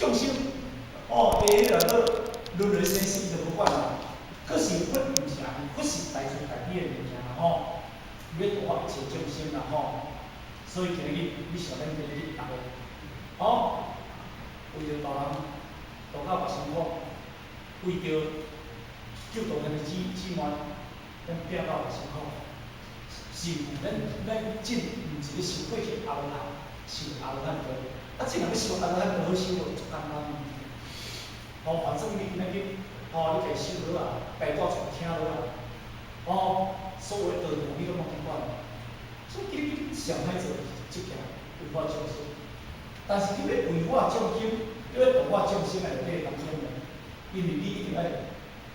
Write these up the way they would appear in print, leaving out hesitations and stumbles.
眾生哦，佇彼個做輪迴生死就無管啦。可是佛毋是按呢，佛是大慈大悲的物件啦吼，欲度化一切眾生啦吼。所以今日你想咱今日逐个，吼，為著大人度到偌辛苦，為著救度兄弟姊妹，咱拼到偌辛苦，是咱這毋是咧修過去阿羅漢，修阿羅漢道。啊，這若欲修阿羅漢道好修無？足簡單。吼，反正你今仔日，吼，你家修好啊，家蹛厝聽好啊，吼，所有的道場你攏無去管。所以今日上歹做這件為化眾生，但是你欲為化眾生，你欲度化眾生內底當中呢，因為你一定愛，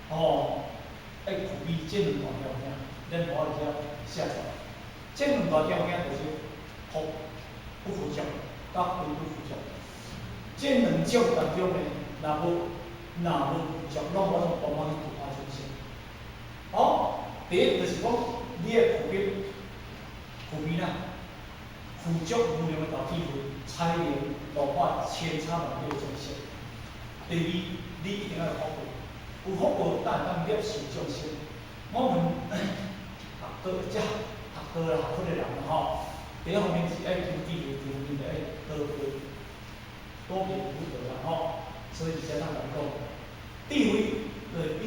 吼，愛具備這兩大條件，咱無法度寫出來。這兩大條件就是福不具足，佮慧不具足。這兩種當中呢，若無具足，攏無法度幫忙去度化眾生。哦，第一就是講，你愛具備啦，具足無量的大智慧，才能度化千差萬別的眾生。第二，你一定愛有福報，有福報才會當攝受眾生。我們學道這學道啦、學佛的人吼，第一方面是愛求智慧，第二方面就愛多報，多結福德啦吼。所以這咱來講，智慧就是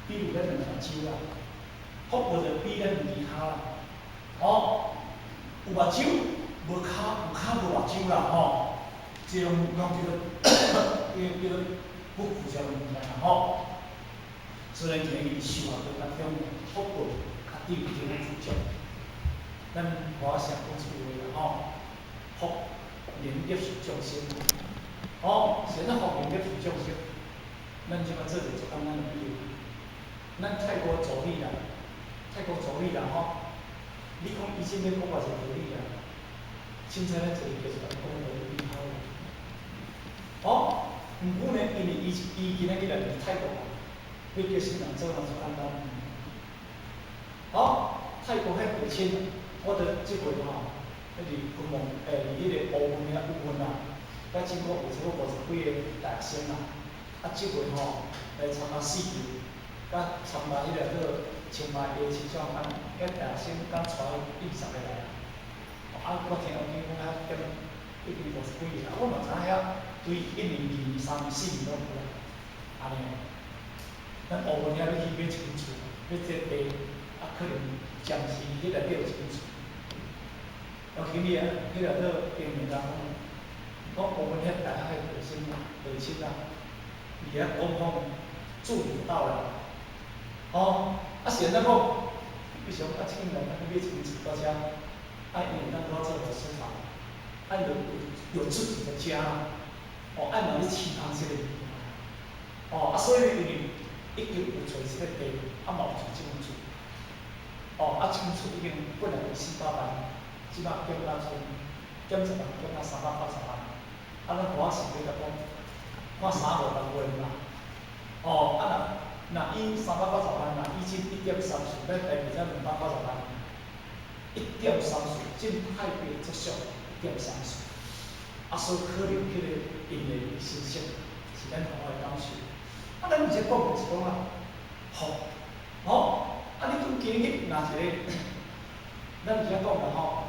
比如咱兩隻目睭啦，福報就比咱兩支跤啦。吼，有目睭無跤，有跤無目睭啦吼，這攏叫做不具足的物件啦吼。所以咱今日修學道當中，福報較智慧一定愛具足。咱無法想講出話啦吼，福能攝受眾生，吼，啥物福能攝受眾生？咱這擺做一個足簡單的比喻，咱泰國助理啦，泰國助理啦吼，你講伊真欲講偌濟道理啊？凊彩咱一個就是共講道理比較好。吼，毋過呢，因為伊今仔日來佇泰國，欲叫新人做嘛足簡單。吼，泰國遐過親，我佇這回吼，彼佇雲門，佇彼個烏雲遐烏雲啊，佮經過有差不多五十幾个大學生啦，啊，這回吼來參加四球，佮參加彼個叫清邁的青少年，遐大學生敢帶20個來啊。啊，我聽講遐點已經五十幾個啊，我嘛知影遐對一年、二年、三年、四年攏有啦，按呢。咱烏雲遐欲去買一間厝，欲借地，啊，可能暫時彼內底有一間厝。我聽你啊，彼個叫英明人講，講烏雲遐大學的學生啊、學生啊，伊遐講講住不到啦，吼，啊是按怎講？你想啊，這間人去買一間厝到遮，啊，伊會當拄做學生房，啊，有自己的家，哦，愛嘛咧期盼這個物件，哦，啊，所以因為已經有揣這個地，啊嘛有揣這間厝，哦，啊，這間厝已經本來是400萬，這擺減到剩減10萬，減到380萬，啊，咱我是欲共講，看三五萬元啦，哦，啊若以380萬，若以這1.34，咱台幣才280萬，1.34，進泰幣足俗，一點三四，啊，所以可能彼個因的信息是咱同學的感受。啊，咱毋是講就是講啊，福，吼，啊，你講今日若一個，咱毋是講啦吼，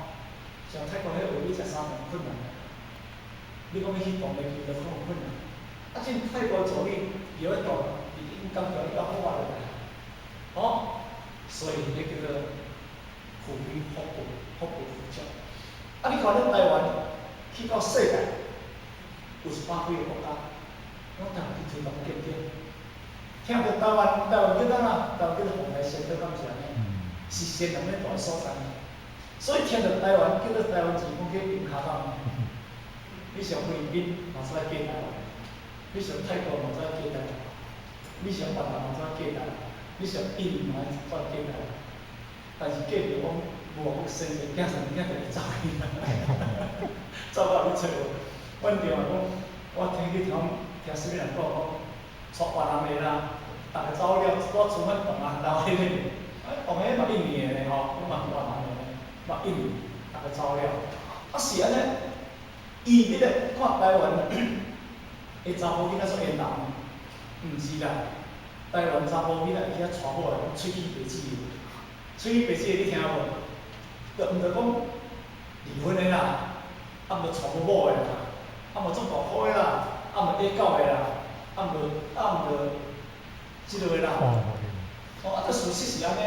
像泰國彼話欲食三頓困難，你講欲去動袂去都可能困難。啊，這泰國助理伊欲動，伊已經感覺伊較好啊落來，吼，所以彼叫做具備福報，福報具足。啊，你看咱台灣去到世界有100幾个國家，攏台灣去推動對不對？聽著台灣，台灣叫啥？台灣叫做蓬萊仙島，敢是按呢？是仙人咧住的所在。所以聽著台灣叫做台灣字，講叫用跤踭。你像菲律賓嘛使過台灣，你像泰國嘛使過台灣，你像越南嘛使過台灣，你像印尼嘛使過台灣。但是過著講無生一个囝，三个囝就會走去，走到你揣無。阮著嘛講，我聽去聽聽啥物人講講，帶越南的啦，逐个走了，我剩阮同學留彼个，啊，同學嘛印尼的呢吼，阮嘛越南的呢，嘛印尼，逐个走了。啊是按呢，伊彼个看台灣，的查埔囡仔做緣投，毋是啦，台灣查埔囡仔會去遐娶某來，喙齒白舌的，喙齒白舌的你聽無？就毋著講離婚的啦，啊毋著娶無某的啦，啊無做大箍的啦，啊無愛狗的啦，啊毋著這個的啦。哦，啊，這事實是按呢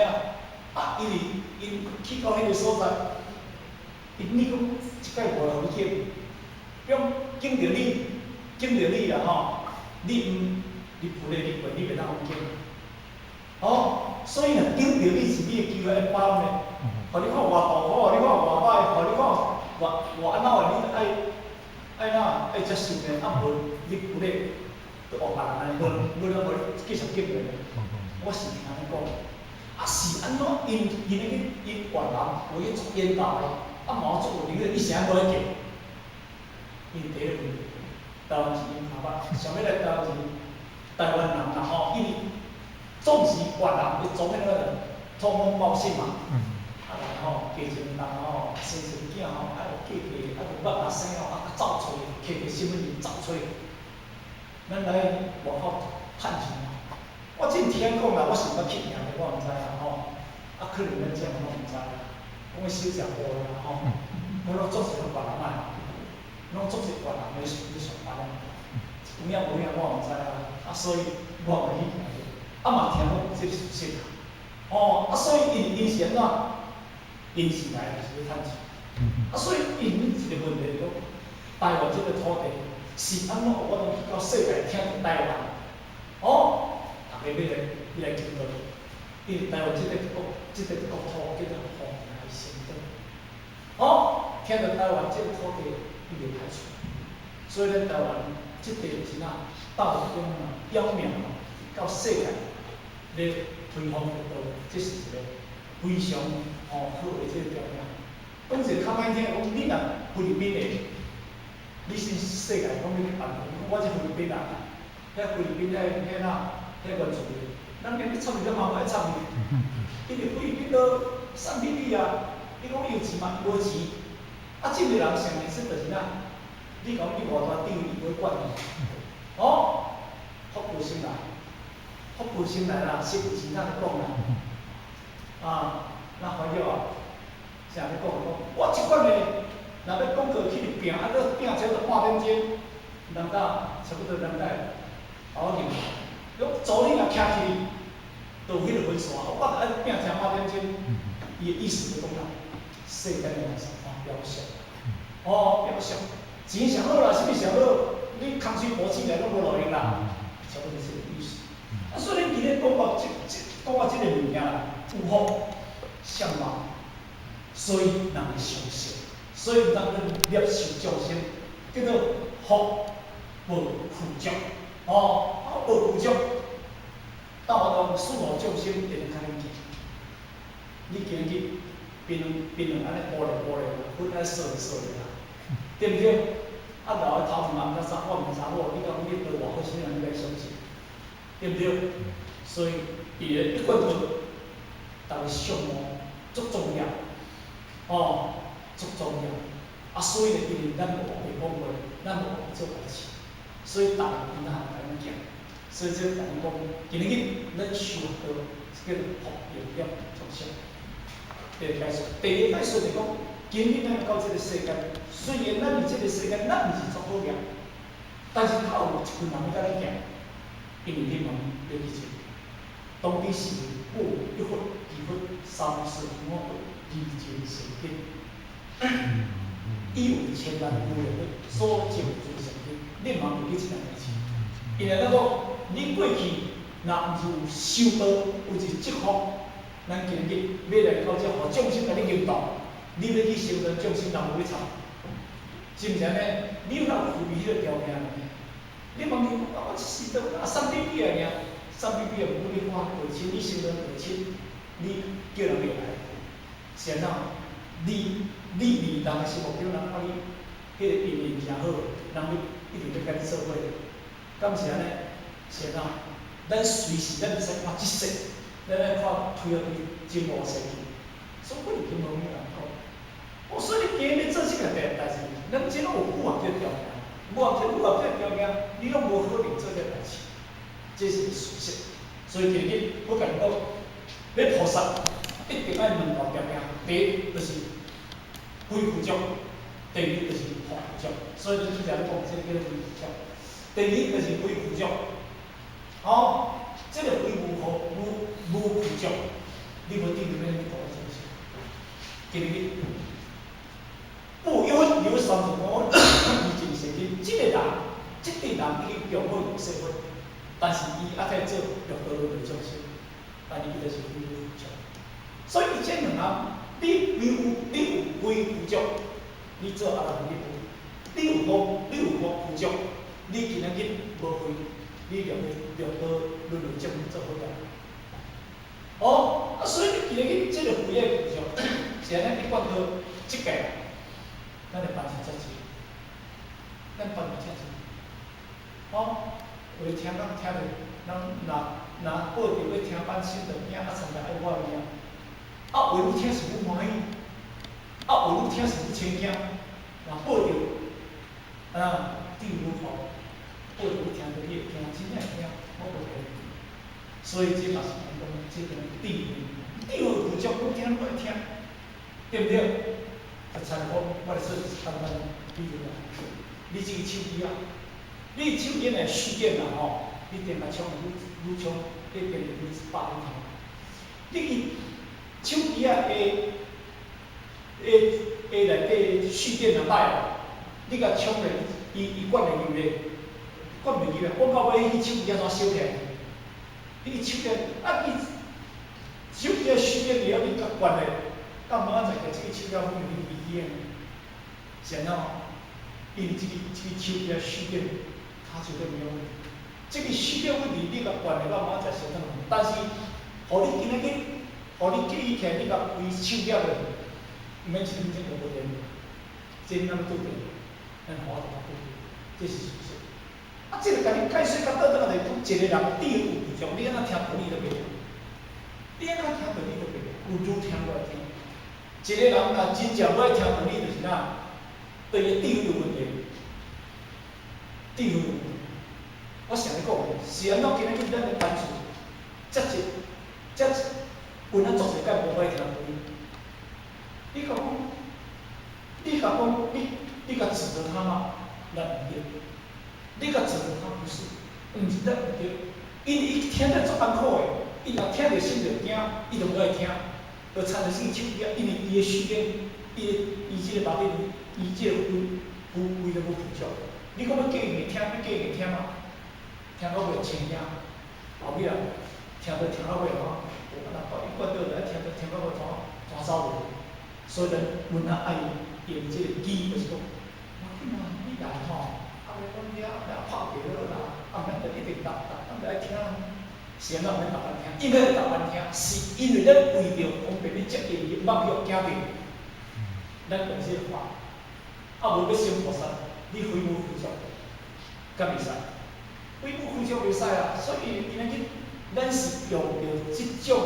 啊，啊，因為𪜶去到彼個所在，𪜶你講這擺無人予你揀，比如揀著你，揀著你啦吼，你毋，你不咧你過，你袂當予揀。哦，所以若揀著你是你的機會愛把握呢，予你看偌大好，予你看偌歹，予你看偌偌按怎的，你愛愛哪愛接受呢？啊無你不咧，就學別人按呢，無無人無繼續揀落。我是聽按呢講，啊是按怎？𪜶𪜶咧去𪜶越南有去做緣投的，啊嘛有足有能力，你是按怎去揀？因第一個問題，台灣是𪜶頭目，啥物來台灣是台灣人啦吼，因為總是越南伊總彼個通風報信嘛，啊來吼，加一兩冬吼，生一個囝吼，啊嫁嫁，啊就捌阿生吼，啊走揣，摕著身份證走揣，咱來外口趁錢嘛。我只聽講啦，我是毋捌去驗的，我毋知啦吼。啊，可能咱這我毋知啦。講去小食部的啦吼，我攏總是攏越南的，攏總是越南咧咧上班的。有影無影我毋知啦，啊，所以我毋去驗的。啊嘛聽講這個事實啦。哦，啊，所以𪜶𪜶是按怎？𪜶是來就是欲趁錢。啊，所以𪜶一個問題就講，台灣這個土地是按怎？我當去到世界聽著台灣，哦。逐家欲來欲來求道，因為台灣這個國，這個國土叫做風來神島。哦，聽著台灣這個土地伊袂歹處，所以咱台灣這塊是哪道中嘛，表明到世界咧推廣佛道，這是一個非常吼好的這個條件。講一個較歹聽，講你若菲律賓的，你是世界講你去辦，我這菲律賓人，遐菲律賓遐遐哪？遐原住民，咱今日插伊了嘛無愛插伊，因為菲律賓都送俾你啊，你講伊有錢嘛？無錢，啊，這個人上現實就是哪？你講你偌大地位，伊無管你，哦，福報先來，福報先來啦，實有錢通講啦，啊，咱煩惱啊，成日講講，我這款的，若欲廣告去拼，啊，閣拼差不多半點鐘，人家差不多人家後仔去。你助理若徛起，就有彼個分數啊！我著愛拼成半點鐘，伊的意思就講啦，世間的人是看表象，哦，表象，錢上好啦，啥物上好，你空喙無錢來攏無路用啦，差不多是這個意思。啊，所以恁今日講到這這講到這個物件啦，有福相貌，所以人會相信，所以咱咧攝受眾生，叫做福報具足，哦，福報具足，到當四無眾生會當較恁行。你今日檳榔檳榔按呢剝咧剝咧，粉愛掃咧掃咧啦，對毋對？啊，留的頭毛毋知啥，我毋知查某，你講你對偌好，啥物人欲來相信？對毋對？所以伊的一貫道，逐个相貌足重要，哦，足重要。啊，所以咧，因為咱無白講話，咱無白做代誌，所以逐个囡仔會共咱行。所以這共你講，今日咱修道，叫做福緣業眾生。第二解說，第二個解說就講，今日咱到這個世間，雖然咱佇這個世間，咱毋是做好業，但是較有一群人欲佮咱行，因為你問你記住，當彼時不一佛二佛三世五佛二淨善根，以有千萬無量佛所證諸善根，你毋通袂記這件代誌。因為咱講，你過去若毋是有修道，有一積福，咱今日欲來到這，予眾生共你引導，你欲去成就眾生，人無欲插，是毋是按呢？你有哪有具備彼個條件呢？你問伊講，啊，我一時都啊送比比爾，送比比爾，毋過你看過親，你成就過親，你叫人袂來，是按怎？你你離人的心目中，人看你彼個姻緣誠好，人欲一定欲共你做伙，敢是按呢？是按怎？咱隨時咱會使看這世，咱愛看推予伊真無生去，所以不是金無咩人講。哦，所以你今日做這個代代誌，咱這攏有符合這個條件，無合這符合這個條件，你攏無這是事實。所以今日我共你講，欲菩薩一定愛兩大條件，第一就是非具足，第二就是福具足。所以你之前講這個叫非具足。第一就是非具足，哦，這個非無無無具足，你無定佇咧講這是。今日不有有三種講，伊真實去，這個人，這個人已經中好有說法，但是伊猶在做六道輪迴眾生，但伊就是非無具足。所以這兩項，你有非具足，你做阿羅漢你無；你有福具足，你今仔日無非，你六道輪迴眾生做好了。哦，啊，所以你今仔日這個非的具足，是按呢一貫道這個，咱的班是遮濟，咱班是遮濟。哦，有的聽講聽著，人若若報著欲聽班心就驚，啊，參加愛我名。啊，有愈聽是愈歡喜，啊，有愈聽是愈清驚。若報著，啊，智愈好，報著你聽著你會驚，真正會驚，我無騙你。所以這嘛是講這種智慧，智慧具足，愈聽愈愛聽，對毋對？就參講，我來說簡單比喻啦，你這個手機啊，你手機若蓄電啦吼，你電甲充愈愈充，你電愈百你聽。你手機啊，會內底蓄電若歹啊，你共充咧，伊灌會入咧，灌袂入啊！講到尾，彼手機按怎燒起來？彼手機啊，伊手機啊蓄電了，你共關咧，到明仔載這個手機會有危機的。是按怎？因為這個手機啊蓄電，它絕對沒有問題。這個蓄電問題，你共關咧，到明仔載相當但是，予你今仔日，予你記起來，你共規手機落去，毋免一分鐘就無電。這你若欲拄著，咱無法度拄著，這是事實。啊，這個共你解說甲倒轉來，就是講一個人智慧有具足，你按怎聽道理都袂了。你按怎聽道理都袂了，有愈聽愈愛聽。一個人若真正欲愛聽道理，就是哪，對伊智慧有問題，智慧有問題。我想你講的，是按怎今仔日咱的班厝，遮濟遮有哪足濟個無愛聽道理？你共講，你共講，你共指責他嗎？咱毋對。你共指責他不是，毋是咱毋對。因為伊聽得足艱苦的，伊若聽著心就驚，伊就無愛聽。就親像手機啊，因為伊的時間，伊這個目的，伊這個非非都無具足。你講欲叫伊聽，欲叫伊聽嗎？聽到尾清驚，後尾啊，聽到聽到尾吼，有法度伊關掉來聽到聽到尾怎怎走無？所以咱阮仔愛用這個機，就是講，無緊啊，你來吼，啊，欲講了，啊，拍過了啦，啊，免得一直逐逐，咱就愛聽。是按怎免逐班聽？應該逐班聽，是因為咱為著方便你接應，莫去予驚著。咱用這個法，啊，無欲成菩薩，你非無具足，敢袂使？非無具足袂使啊！所以今仔日咱是用著這種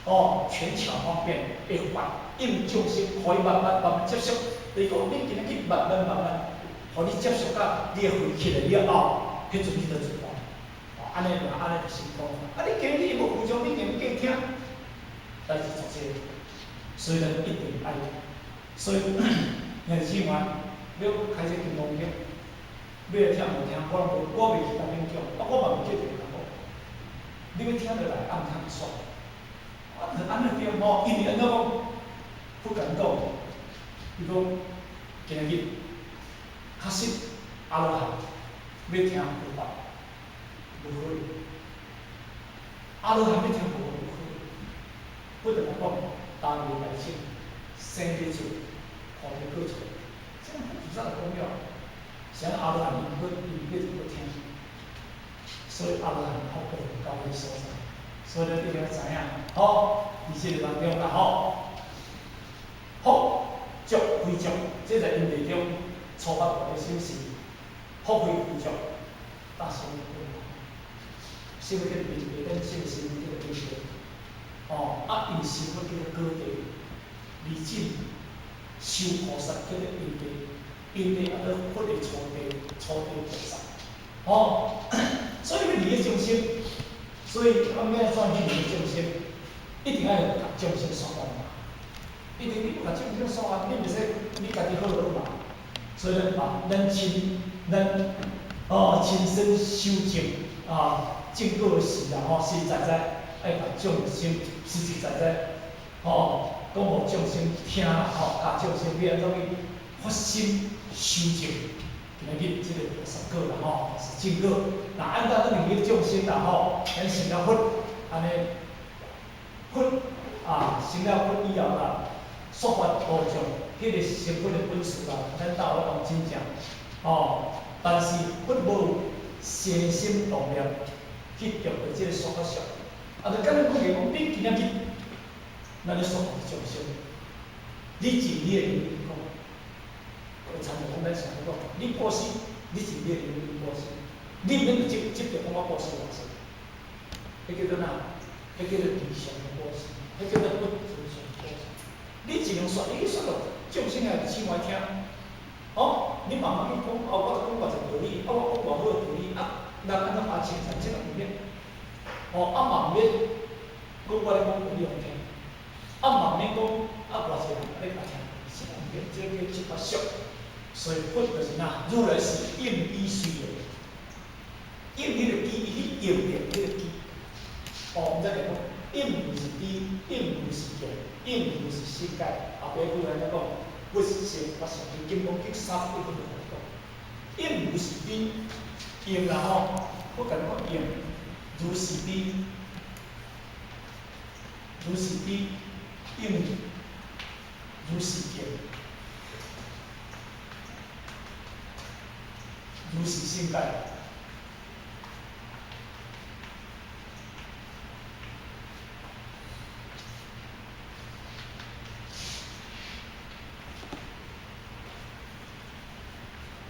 哦權巧方便的法，應眾生，予伊慢慢慢慢接觸。就是講，你今仔日慢慢慢慢，予你接觸到你會回起來了後，彼陣你就做法。哦，按呢就按呢就成功。啊，你今日無具足，你硬計聽，但是足濟，所以咱一定愛。所以，兄弟姊妹，欲開這金剛經，欲來聽無聽，我攏無，我袂去共勉強，啊，我嘛袂叫一個人講。你欲聽就來，啊毋聽就煞。啊，就按呢對吼，因為按怎講，佛共講，伊講今仔日確實阿羅漢欲聽佛法無可能，阿羅漢欲聽佛法無可能。佛就共講，大未大聖，生日出，看著過錯，這樣菩薩就講了，啥阿羅漢伊毋閣伊毋閣聽，所以阿羅漢福報到彼個所在，所以你一定要知影，吼，佇這個當中啦，吼，福足非足，這在因地中初發菩提心時，福非具足，大乘什麼叫做貧地？咱什麼身份叫做貧地？哦，啊，因身份叫做果地，離境修菩薩叫做因地，因地啊，閣佛的初地，初地菩薩。哦，所以欲離的眾生，所以我欲按怎去利众生，一定愛共眾生說法嘛。一定你無共眾生說法，你袂使你家己好就好嘛。所以咱把咱親咱哦親身修證啊證果的時啦吼，實實在在愛共眾生實實在在吼講予眾生聽吼，教眾生欲按怎去發心修證。今仔日這個菩薩果啦吼，是正果。若按怎轉去眾生啦吼，咱成了佛，按呢佛啊，成了佛以後啦，說法度眾，彼個成佛的本事啦，咱兜咧講真正吼，但是佛無生心動念去著著這個說法相。啊，就簡單講起講，你今仔日咱咧說法眾生，你盡你的能力講。我親像講咱啥物講，你布施，你盡你的能力布施，你毋免執執著講我布施偌濟，彼叫做哪？彼叫做理想的布施，彼叫做不執相布施。你盡量說，你去說落眾生也是唱來聽，哦，你慢慢去講，哦，我講偌濟道理，啊，我講偌好的道理，啊，人按怎把稱讚，這個毋免，哦，啊嘛毋免講我咧講道理予聽，啊嘛毋免講啊偌濟人咧共聽，這個毋免，這個叫執法相。所以佛就是哪，如來是應機隨緣，應彼個機去應變彼個機。哦，毋知講，應如是知，應如是見，應如是世界。後壁句安怎講？佛成法相，金剛經31分就講。應如是知，應啦吼，我共你講應，如是知，如是知，應如是見。如是性解。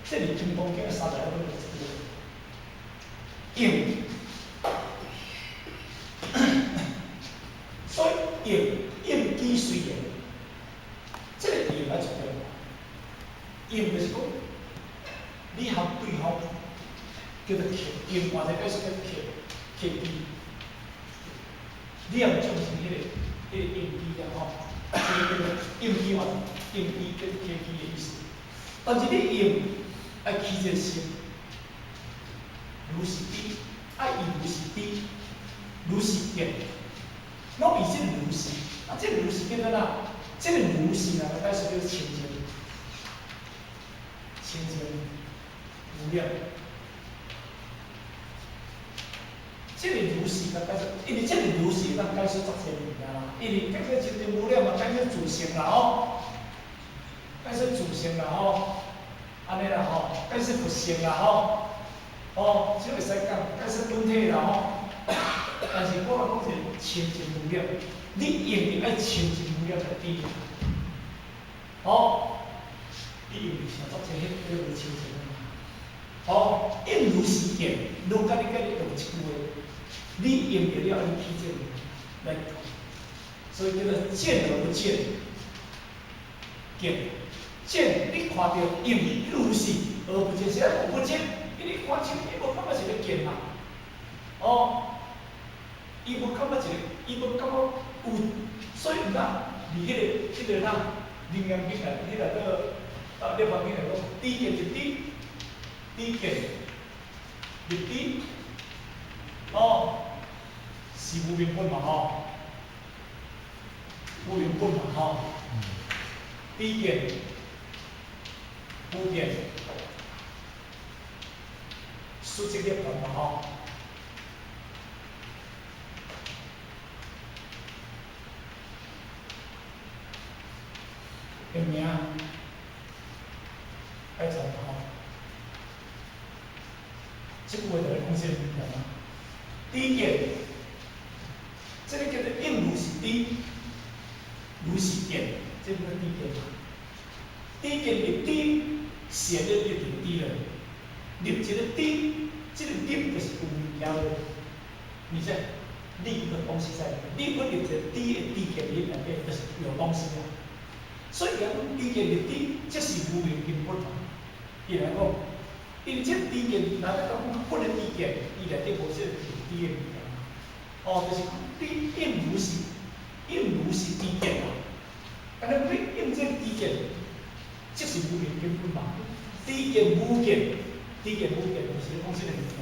這是金剛經31分的一句應，所以應應機隨緣，這個應愛出來，應就是講。你含對方叫做客，應或者解釋叫客客機，你含眾生彼個應機啊吼，這個叫做應機或應機叫做客機的意思。但是你應愛起這個心，如是知，愛應如是知，如是見，攏以這個如是，啊，這個如是叫做哪？這個如是啊，解釋叫做清淨，清淨。無染，這個如是共解釋，因為這個如是會當解釋足濟物件啦，因為解釋清淨無染嘛，解釋自性啦吼，解釋自性啦吼，按呢啦吼，解釋佛性啦吼，哦，這會使講解釋本體啦吼。但是我來講是清淨無染，你用著愛清淨無染來比，哦，你用著啥足濟彼個無清淨。哦，應如是見，如佮你佮你用一句話，你用著了，你起這個來，所以叫做見而不見，見見你看著應如是而不見，啥物不見？因為看清，伊無感覺是咧見嘛。哦，伊無感覺一個，伊無感覺有，所以哪，佇彼個哪，楞嚴經內，彼個啊，涅槃經內講，知見入知。知見入知，哦，是無明本嘛吼，無明本嘛吼，知見、無見，實質涅槃嘛吼。的名，爱传吼。這句話就咧講啥物件嘛？知見，這個叫做應如是知，如是見，這個叫知見嘛。知見入知，顯咧入入知了，入一個知，這個入就是有物件咧。你這立一個東西在裡面，你閣入一個知的知見裡內底，就是有東西啊。所以講知見入知，這是無明根本嘛。伊來講。因為這知見，若欲講佛的知見，伊內底無這個知的物件。哦，就是講你應如是，應如是知見啦。按呢你應這個知見，即是無明根本嘛。知見無見，知見無見，就是咧講這個物件。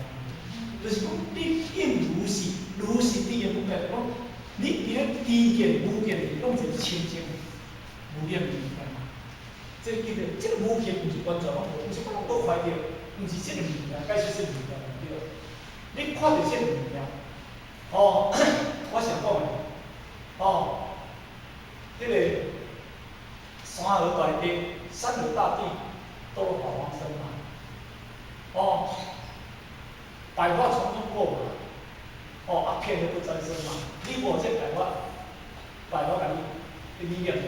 就是講你應如是，如是知見無見，講你佇咧知見無見是攏一個清淨無染的物件嘛。這個叫做這個無見，毋是完全攏無，毋是講攏無壞著，毋是這個物件解釋這個物件毋對。你看著這個物件，哦，我想講的，哦，這個山河大地，山河大地都有法王身嘛，哦，百花叢中過嘛，哦，啊，片葉不沾身嘛，你無這百花，百花共你你念著，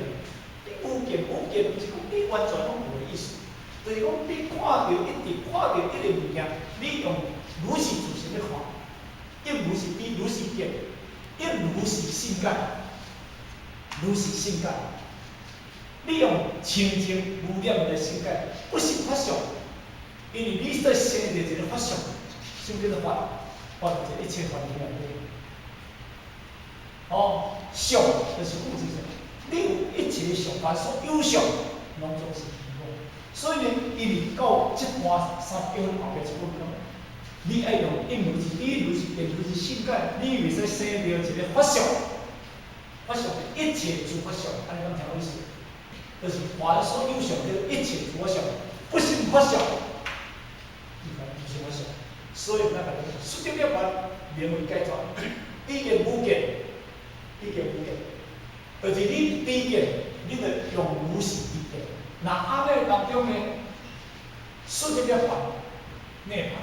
你無見無見，毋是講你完全攏無的意思，就是講你看著一直看著一個物件，你用如是自性咧看，應如是知，如是見，應如是信解，如是信解。你用清淨無染來信解，不生法相，因為你在生著一個法相，啥叫做法？法就是一切煩惱內底。哦，相就是物質相，你有一切相，凡所有相，攏總是虛妄。所以呢，因為到這段三叫後壁一句講，你愛用應如是知，如是見，如是信解，你袂使生著一個法相，法相一切諸法相，按呢敢聽有意思？就是凡所有相，叫一切諸法相，不生法相，伊講不生法相。所以咱講四諦涅槃名為解脫，知見無見，知見無見，就是你知見，你就用如是知見。若按呢當中呢，四諦涅槃涅槃。